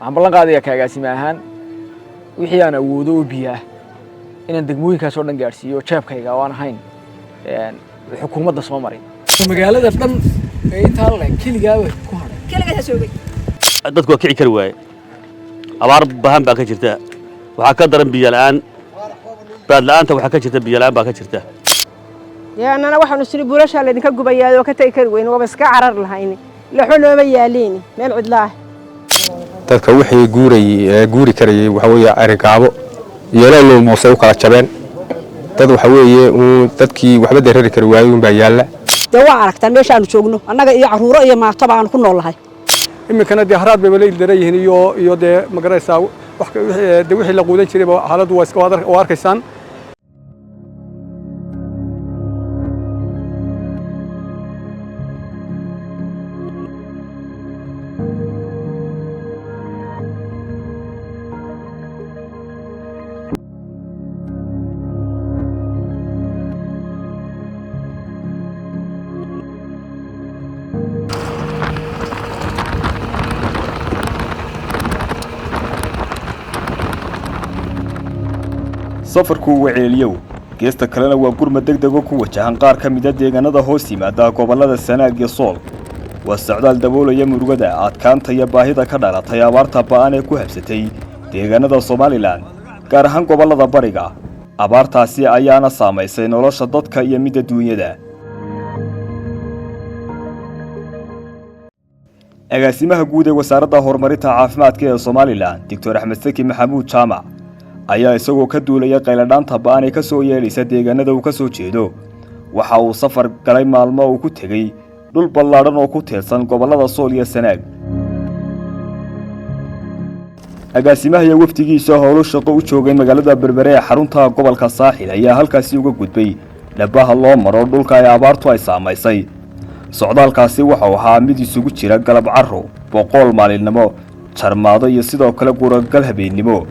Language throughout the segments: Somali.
Waxaan ballan qaadayaa kaagaasime ahaan wixii aan awoodo oo biyo ah inaan degmooyinkaas oo dhan gaadhsiiyo jeebkayga oo aan ahayn xukuumadda soo marin. Magaalada dhan ee intaa le keligaaba ku hadhay. Keligaas joogay. Dadku waa kici kari waaye. Abaar bahan baa ka jirta. Waxaa ka daran biyo la'aan, baad la'aanta waxaa ka jirta, biyo la'aan baa ka jirta. Dee annana waxaanu sini buulashaa laydinka gubayaa oo ka tegi kari weyne, waaba iska carar lahayni, laxo nooma yaaliini meel cidla ah. Dadka wixii guurayey ee guuri karayey waxa weeye Arigaabo iyo Loolow Muuse u kala jabeen. Dad waxa weeye uun dadkii waxba darari kari waayey uun baa yaalla. Dee waa aragtaan meeshaanu joogno, annaga iyo carruuro iyo maatoba aanu ku nool nahay. Iminkana dee haraad bayba la ildaran yihiin iyo dee magaraysaa wax dee wixii la quudan jirayba xaaladdu waa iska waa arkaysaan. Safarku waa ceeliyow, geesta kalena waa gurmad degdego ku wajahan qaar ka mida deegaanada hoos yimaada gobollada Sanaag iyo Sool. Waa socdaal daboolaya murugada, adkaanta iyo baahida ka dhalatay abaarta ba'an ee ku habsatay deegaanada Somaliland, gaar ahaan gobollada bariga. Abaartaasi ayaana saamaysay nolosha dadka iyo midda duunyada. Agaasimaha guud ee Wasaaradda Horumarinta Caafimaadka ee Somaliland, Doctor Axmed Saki Maxamuud Jaamac, ayaa isagoo ka duulaya qayladhaanta ba'an ee ka soo yeedhaysa deegaanada uu ka soo jeedo, waxa uu safar galay maalmo uu ku tegey dhul ballaadhan oo ku teedsan gobollada Sool iyo Sanaag. Agaasimaha iyo wafdigiisa howlo shaqo u joogay magaalada Berbere ee xarunta gobolka Saaxil ayaa halkaasi uga gudbay dhabaha loo maro dhulka ay abaartu ay saamaysay. Socdaalkaasi waxau ahaa mid isugu jira galab caro, boqool maalinimo, jarmaado iyo sidoo kale guuragal habeennimo.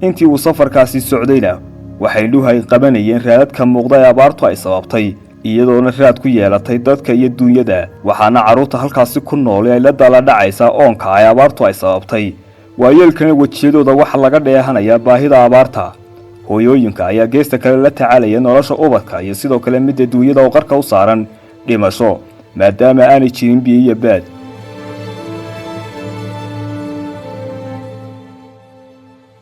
Intii uu safarkaasi socdayna waxay indhuhu ay qabanayeen raadadka muuqda ee abaartu ay sababtay, iyadoona raad ku yeelatay dadka iyo duunyada. Waxaana carruurta halkaasi ku nool ay la daaladhacaysaa oonka ay abaartu ay sababtay. Waayeelkana wejiyadooda waxaa laga dheehanayaa baahida abaarta. Hooyooyinka ayaa geesta kale la tacaalaya nolosha ubadka iyo sidoo kale midda duunyada oo qarka u saaran dhimasho, maadaama aanay jirin biyo iyo baad.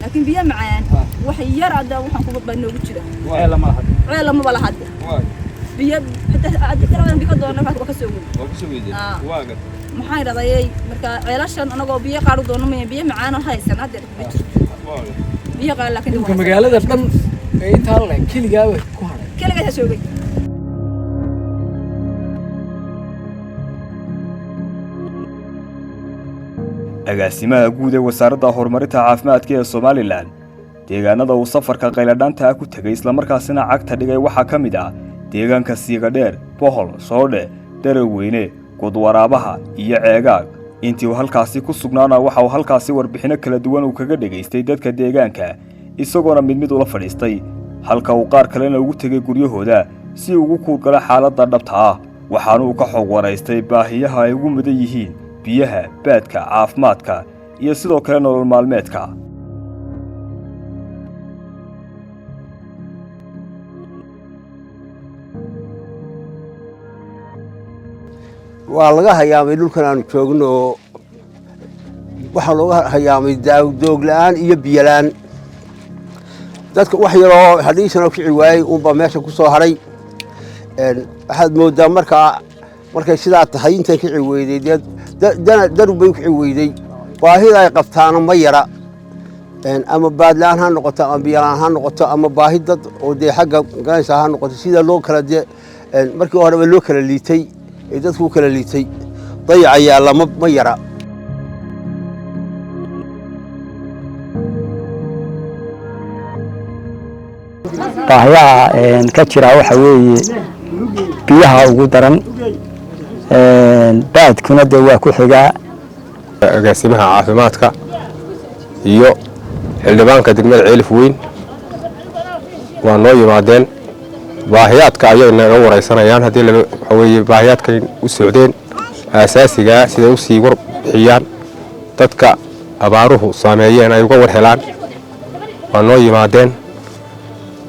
Laakiin biyo macaan wax yar hadda waxaan kuba baa noogu jira. Ceel lamaba laha hadda. Biyo xitaa hadda kalabadan biyo ka doona waa ka soo weyd. Maxaan idhahdayey, marka ceelashan anagoo biyo qaar u doono maya, biyo macaan oo haysan hadda ma jirto biyo qaar, laakiin Imika magaalada dhan ee intaa le keligaaba ku hadhay. Keligaas joogay. Agaasimaha guud ee Wasaaradda Horumarinta Caafimaadka ee Somaliland deegaanada uu safarka qayladhaanta ah ku tegay islamarkaasina cagta dhigay waxaa ka mid ah deegaanka Siigadheer, Bohol, Soodhe, Daraweyne, Gudwaraabaha iyo Ceegaag. Intii uu halkaasi ku sugnaana waxa uu halkaasi warbixinno kala duwan uu kaga dhegaystay dadka deegaanka, isagoona mid mid ula fadhiistay, halka uu qaar kalena ugu tegay guryahooda si ugu kuurgala xaaladda dhabta ah. Waxaana uu ka xog waraystay baahiyaha ay ugu mudan yihiin biyaha, baadka, caafimaadka iyo sidoo kale nolol maalmeedka. Waa laga hayaamay dhulkan aanu joogno oo waxaa looga hayaamay doog la'aan iyo biyo la'aan. Dadka wax yaroo hadhiisana kici waayey uunbaa meesha ku soo haray. Waxaad mooddaa markaa markay sidaa tahay intay kici weyday, dee darun bay u kici weyday. Baahida ay qabtaana ma yara, ama baadla'aan ha noqoto ama biyo la'aan ha noqoto ama baahi dad oo dee xagga garanaysa ha noqoto. Sida loo kala dee markii horeba loo kala liitay ee dadku u kala liitay, dayaca yaalla ma yara. Baahiyaha ka jira waxa weeye biyaha ugu daran, baadkuna dee waa ku xigaa. Agaasimaha caafimaadka iyo xildhibaanka degmada Ceelif Weyn waa noo yimaadeen. Baahiyaadka ayay naga wareysanayaan. Haddii waxa weeye baahiyaadkay u socdeen aasaasigaa, siday usii war bixiyaan dadka abaaruhu saameeyeen, ay uga war helaan. Waa noo yimaadeen,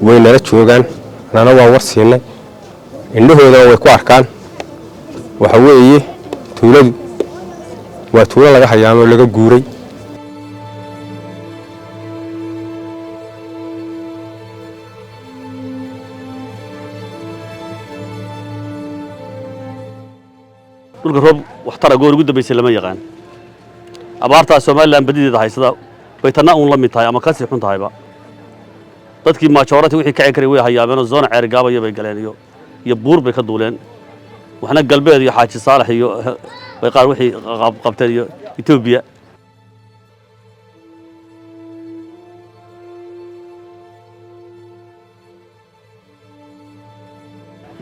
way nala joogaan, anana waan war siinay, indhahoodana way ku arkaan. Waxa weeye tuuladu waa tuulo laga hayaamo, laga guuray. Dhulka roob waxtara goor ugu dambaysay lama yaqaan. Abaartaa Somaliland badideeda haysada bay tanna uun la mid tahay ama kasii xun tahayba. Dadkii majority wixii kaci karay way hayaameenoo zone Ceerigaabaya bay galeen iyo buur bay ka duuleen. Waxna galbeed iyo Xaaji Saalax iyo bay qaar wixii qabteen iyo Etoobiya.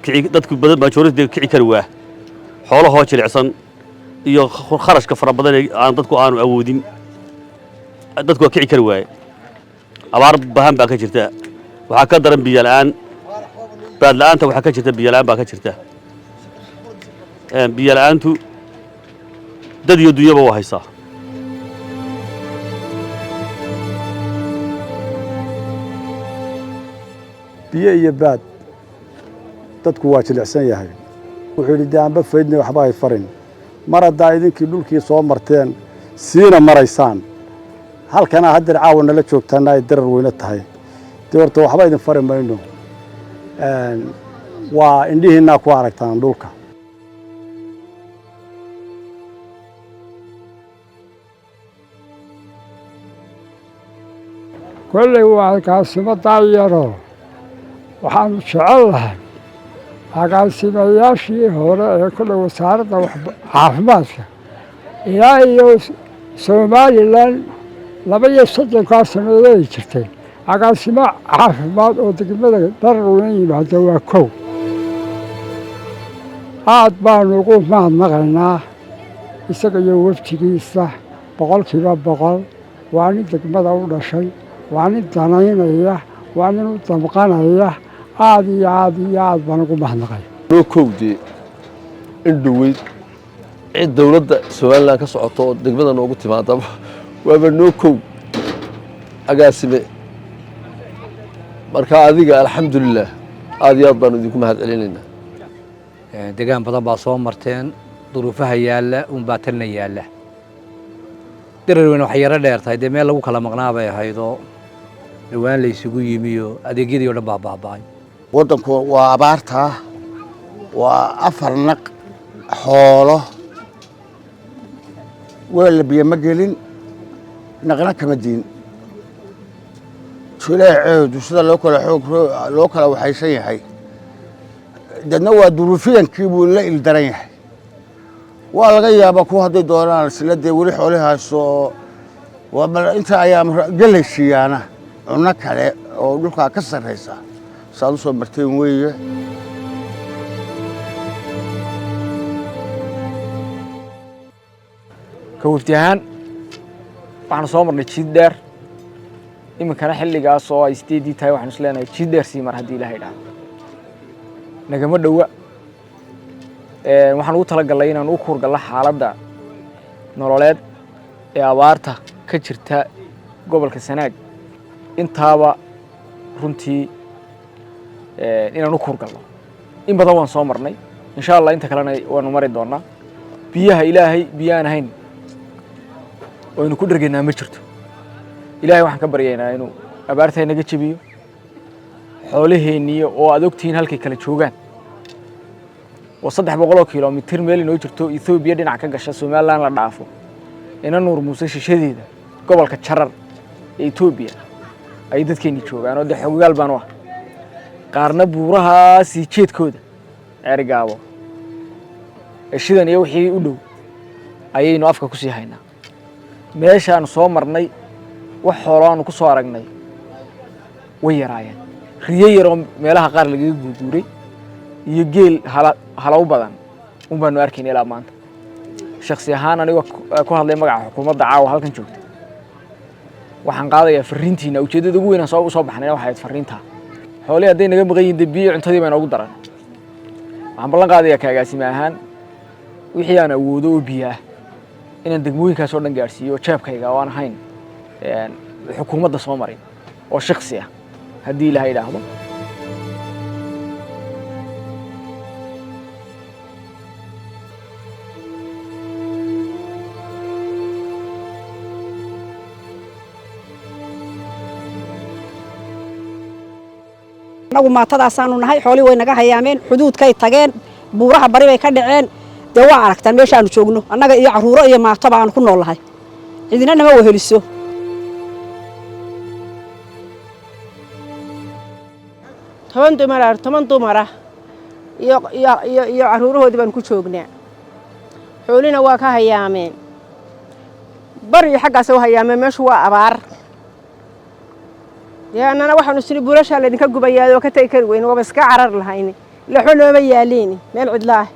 Kici dadku badan majority kici kari waa xoolahoo jilicsan iyo kharashka fara badan ee aan dadku aanu awoodin. Dadku waa kici kari waaye. Abaar bahan baa ka jirta. Waxaa ka daran biyo la'aan. Baad la'aanta waxaa ka jirta biyo la'aan baa ka jirta. Biyo la'aantu dad iyo dunyaba waa haysaa. Biyo iyo baad dadku waa jilicsan yahay. Wuxuu yidhi, dee aanba faydna waxba hay farin. Mar haddaa idinkii dhulkii soo marteen, siina maraysaan, halkana haddeer caawa nala joogtaana ay darar weyno tahay, dee horta waxba idin fari mayno. Waa indhihiinnaa ku aragtaan dhulka. Kolley waa agaasimo daayaroo waxaanu jecel lahay agaasimayaashii hore ee kolley wasaaradda caafimaadka ilaa iyo Somaliland 32-kaa sannadood ay jirtay, agaasimo caafimaad oo degmada Dararweyne yimaada waa kow. Aad baanu ugu mahadnaqaynaa isaga iyo wafdigiisa 100%. Waa nin degmada u dhashay, waa nin danaynaya, waa nin u damqanaya. Aad iyo aad iyo aad baan ugu mahadnaqay. Noo kowdee in dhoweyd cid dowladda Somaliland ka socoto oo degmada noogu timaadaba waaba noo kow agaasime. Marka adiga, alxamdulilah, aad iyo aad baanu idinku mahad celinaynaa. Degaan badan baa soo marteen, duruufaha yaalla unbaa talna yaalla. Dararweyne waxay yaro dheer tahay, dee meel lagu kala maqnaa bay ahaydoo dhowaan la isugu yimiyo adeegyadii o dhan baa baaba'ay. Waddanku waa abaartaa, waa afar naq xoolo weella biyo ma gelin, naqna kama diin. Jileeceedu sida loo kala xoog loo kala waxaysan yahay, dadna waa duruufiyankii buu la ildaran yahay. Waa laga yaabaa kuwa hadday doonaan isla dee weli xoolihii haysto, waa bal inta ayaa gelay siiyaana cunno kale oo dhulkaa ka sarraysa saad u soo marteen weeye. Ka wafdi ahaan waxaanu soo marnay jiid dheer. Iminkana xilligaas oo ay 8-dii tahay waxaanu is leenahay jiid dheer sii mar. Haddii Ilahay idhaahdo nagama dhowa. Waxaan ugu talagalnay inaan u kuurgallo xaaladda nololeed ee abaarta ka jirta gobolka Sanaag. Intaaba runtii inaan u kuurgalno in badan waan soo marnay. Insha Allah inta kalena waanu mari doonaa. Biyaha Ilaahay, biyo aan ahayn waynu ku dhergaynaa ma jirto. Ilaahay waxaan ka baryaynaa inuu abaarta inaga jebiyo. Xoolaheenniyo oo aad ogtihiin halkay kala joogaan oo 300 kilomitir meel inoo jirto, Etoobiya dhinac ka gasha, Somaliland la dhaafo, ina Nuur Muuse shishadeeda, gobolka Jarar ee Etoobiya ayay dadkeenni joogaan oo dee xogogaal baan u ah. Qaarna buurahaasii jeedkooda Ceerigaabo ee shidan iyo wixii u dhow ayaynu afka ku sii haynaa. Meeshaanu soo marnay wax xoolo aanu ku soo aragnay way yaraayeen. Riyo yaroo meelaha qaar lagaga guurguuray iyo geel halaw badan un baanu arkayna ilaa maanta. Shaksi ahaan anigoo ku hadlay magaca xukuumadda caawa halkan joogta, waxaan qaadayaa farriintiina. Ujeeddada ugu weyn aan soo u soo baxnayna waxay ahayd farriintaa. Xoolihii hadday naga maqan yihiin, dee biyo cuntadii baa inoogu daran. Waxaan ballan qaadayaa ka agaasime ahaan wixii aan awoodo oo biyo ah inaan degmooyinkaas oo dhan gaadhsiiyo oo jeebkayga oo aan ahayn xukuumadda soo marin oo shaksi ah, haddii Ilaahay idhaahdo. Annagu maatadaasaanu nahay. Xoolihii way naga hayaameen, xuduudkay tageen, buuraha bari bay ka dhaceen. Dee waa aragtaan meeshaanu joogno, annaga iyo carruuro iyo maatoba aanu ku nool nahay. Cidina nama weheliso. 10 dumar, 10 dumara iyo carruurahoodii baan ku joognaa. Xoolina waa ka hayaameen, bari iyo xaggaas u hayaameen. Meeshu waa abaar. Dee annana waxaanu isni buulashaa laydinka gubayaa oo ka tegi kari weyne, waaba iska carar lahayni, laxo nooma yaaliini meel cidlaah.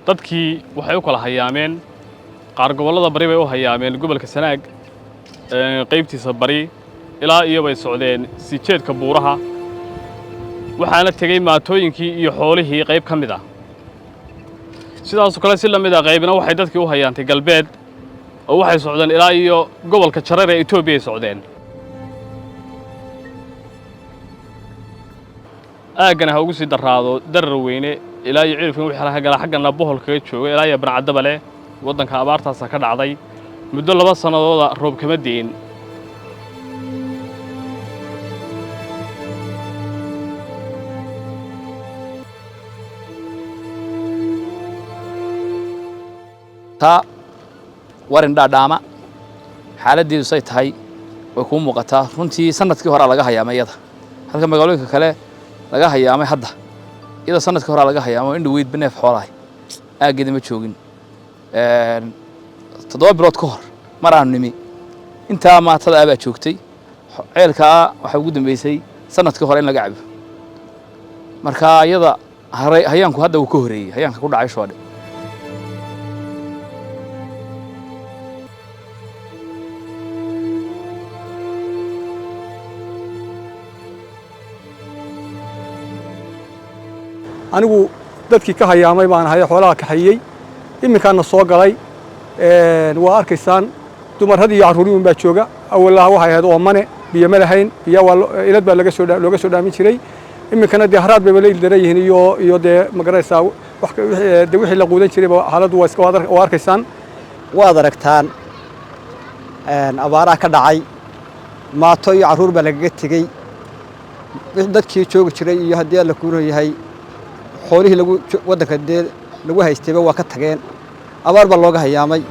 Dadkii waxay u kala hayaameen, qaar gobollada bari bay u hayaameen, gobolka Sanaag qaybtiisa bari ilaa iyo bay socdeen sijeedka buuraha. Waxaana tegey maatooyinkii iyo xoolihii qayb ka mid ah. Sidaasoo kale si la mid ah qaybna waxay dadkii u hayaantay galbeed oo waxay socdeen ilaa iyo gobolka Jareer ee Etoobiya ay socdeen. Aaggana ha ugu sii daraado Darar Weyne ilaa iyo Cirifkan wixii laga gala, xaggana Bohol kaga jooga ilaa iyo Bancadabale. Waddanka abaartaasa ka dhacday muddo 2 sannadooda, roob kama di'in. Taa warin dhaadhaama xaaladdeedu say tahay way kuu muuqataa. Runtii sanadkii horaa laga hayaamay iyada, halka magaalooyinka kale laga hayaamay hadda. Iyada sanadkii horaa laga hayaamay oo indhaweydba neef xoolahay aaggeeda ma joogin. 7 bilood ka hor mar aanu nimi, intaa maatada ah baa joogtay. Ceelkaa waxaa ugu dambeysay sanadkii hore in laga cabo. Marka iyada hayaanku hadda wuu ka horeeyey, hayaanka ku dhacay Shoodhe. Anigu dadkii ka hayaamay baan ahay, xoolaha kaxeeyey, iminkaana soo galay. Waa arkaysaan, dumarradii iyo carruurii un baa jooga. Awalaha waxay ahayd oomane, biyo ma lahayn, biyo waa ilad baa laga soo looga soo dhaamin jiray. Iminkana dee haraad bayba la ildaran yihiin iyo dee magaraysaa wax dee wixii la quudan jirayba. Xaaladdu waa iska waa arkaysaan. Waad aragtaan abaaraha ka dhacay, maato iyo carruur baa lagaga tegey. Dadkii joogi jiray iyo haddii Alla kuuna yahay xoolihii lagu waddanka dee lagu haystayba waa ka tageen, abaar baa looga hayaamay.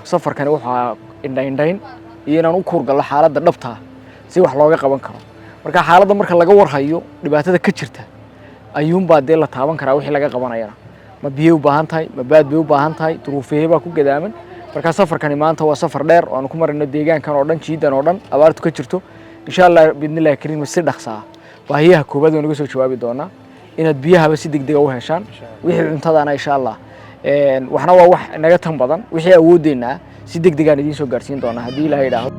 Safarkani waxaa indhaindhayn iyo inaan u kuurgallo xaaladda dhabta si wax looga qaban karo. Marka xaaladda marka laga warhayo dhibaatada ka jirta ayuunbaa dee la taaban karaa wixii laga qabanayana. Ma biyey u baahan tahay, ma baad bay u baahan tahay, duruufihee baa ku gadaaman? Marka safarkani maanta waa safar dheer oo aanu ku marayno deegaankan oo dhan, jiidan oo dhan abaartu ka jirto. Insha Allah biidnillahi kariim, si dhaqsaa baahiyaha koowaad waan uga soo jawaabi doonaa, inaad biyahaba si degdega u heshaan, wixii cuntadaana insha Allah waxna waa wax naga tan badan, wixii awoodeynaa si degdegaan idiin soo gaarsiin doonaa, haddii Ilaahay idhaahdo.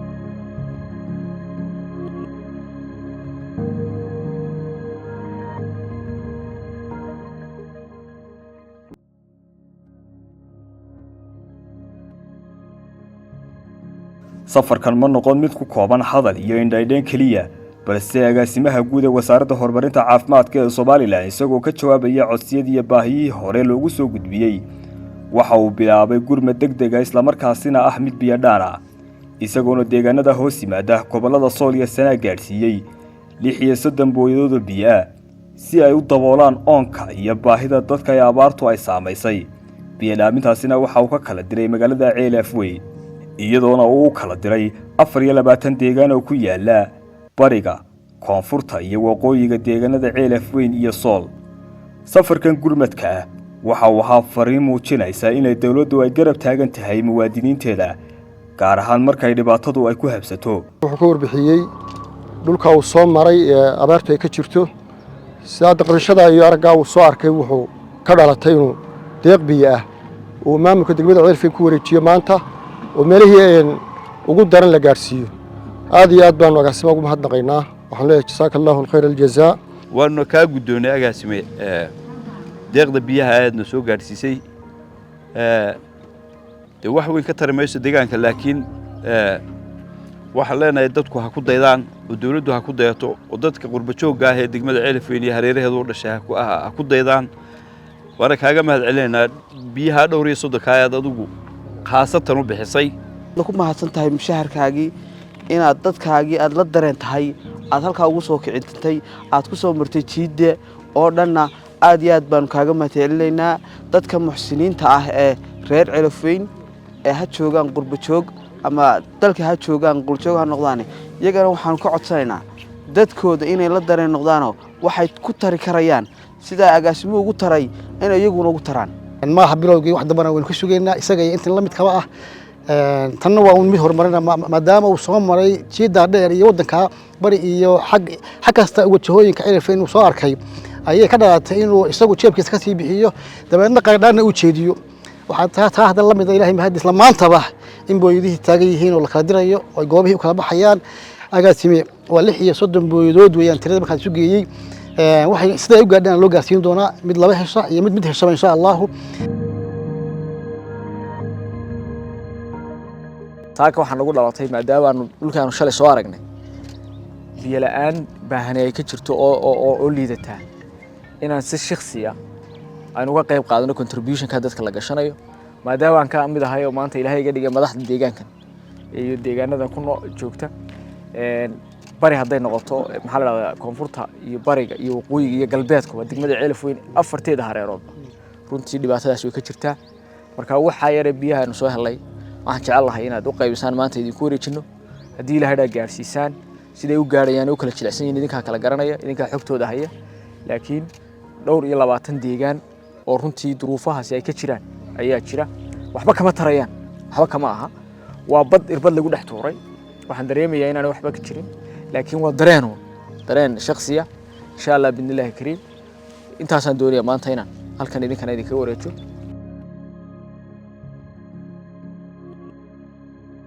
Safarkan ma noqon mid ku kooban hadal iyo indhaydhayn keliya, balse agaasimaha guud ee Wasaaradda Horumarinta Caafimaadka ee Somalilan, isagoo ka jawaabaya codsiyadii iyo baahiyihii hore loogu soo gudbiyey, waxa uu bilaabay gurmad deg dega, islamarkaasina ah mid biyadhaan ah, isagoona deegaanada hoos yimaada gobollada Sool iyo Sanaag gaadhsiiyey 36 booyadood oo biyo ah si ay u daboolaan oonka iyo baahida dadka ee abaartu ay saamaysay. Biyodhaamintaasina waxa uu ka kala diray magaalada Ceel Afweyn, iyadoona uu u kala diray 24 deegaan oo ku yaala bariga, koonfurta iyo waqooyiga deegaanada Ceel Afweyn iyo Sool. Safarkan gurmadka ah waxa uu ahaa fariin muujinaysa inay dowladdu ay garab taagan tahay muwaadiniinteeda, gaar ahaan markay dhibaatadu ay ku habsato. Wuxuu ka warbixiyey dhulka uu soo maray ee abaartu ay ka jirto. Sidaa daqrashada iyo araggaa uu soo arkay wuxuu ka dhalatay inuu deeq biyo ah uu maamulka degmada Ceelfweyn ku wareejiyo maanta oo meelihii ugu daran la gaadhsiiyo. Aad iyo aad baanu agaasima ugu mahadnaqaynaa. Waxaan leeyahay jasaaka Allahu alkhayr aljazaa. Waanu kaa guddoonnay, agaasime, deeqda biyaha aadna soo gaadhsiisay. Dee wax weyn ka tari mayso deegaanka, laakiin waxaan leenahay dadku ha ku daydaan oo dawladdu ha ku dayato oo dadka qurba joogga ah ee degmada Ceelafweyn iyo hareeraheedu u dhashay ha ku daydaan. Waana kaaga mahad celinaynaa biyaha dhowr iyo soddonka ayaad adigu khaasatan u bixisay. Ku mahadsan tahay mushaharkaagii inaad dadkaagii aad la dareen tahay, aad halkaa ugu soo kicintay, aad ku soo martay jiidda oo dhanna. Aad iyo aad baanu kaaga mahadcelinaynaa. Dadka muxsiniinta ah ee reer Ceelafweyn ee ha joogaan qurba joog ama dalka ha joogaan, qurjoog ha noqdaane, iyagana waxaanu ka codsanaynaa dadkooda inay la dareen noqdaanoo waxay ku tari karayaan, sidaa agaasimuhu ugu taray, inay iyaguna ugu taraan. Maaha bilowgii, wax dambana waynu ka sugaynaa isaga iyo intan la midkaba ah. Tanna waa un mid horumarina, maadaama uu soo maray jiiddaa dheer iyo waddanka bari iyo xag xag kasta wajahooyinka Ceelafweyn uu soo arkay, ayay ka dhalatay inuu isagu jeebkiisa kasii bixiyo, dabeedna qaydhaanna uu jeediyo. Waxaa taa hadda la mid a, Ilahay mahadis, la maantaba in booyadihii taagan yihiin oo la kala dirayo oo ay goobihii u kala baxayaan. Agaasime, waa 36 booyadood weeyaan tirada markaan isu geeyey. Waxay siday u gaadhaan loo gaarsiin doonaa, mid laba hesha iyo mid mid heshaba, insha Allahu. Saaka waxaa nagu dhalatay, maadaama aanu dhulkaanu shalay soo aragnay biyo la'aan baahani ay ka jirto oo liidataa, inaan si shakhsiya aan uga qayb qaadano contributionka dadka la gashanayo, maadaama aan ka mid ahay oo maanta Ilaahay iga dhigay madaxda deegaankan iyo deegaanadan ku noo joogta. Bari hadday noqoto, maxaa la dhahdaa, koonfurta iyo bariga iyo waqooyiga iyo galbeedkuba, degmada Ceelafweyn afarteeda hareeroodba runtii dhibaatadaas way ka jirtaa. Marka waxaa yare biyaha aynu soo helay waxaan jecel lahay inaad u qaybisaan, maanta idinku wareejino, haddii Ilaahay dhaa gaarsiisaan. Siday u gaarayaan u kala jilicsan yihiin idinkaa kala garanaya, idinkaa xogtooda haya, laakiin dhowr iyo labaatan deegaan oo runtii duruufahaasi ay ka jiraan ayaa jira. Waxba kama tarayaan, waxba kama aha, waa bad irbad lagu dhex tuuray. Waxaan dareemayaa inaanay waxba ka jirin, laakiin waa dareen uun, dareen shakhsiya. Insha Allah bidnillaahi kariim, intaasaan doonaya maanta inaan halkan idinkana idinkaga wareejo.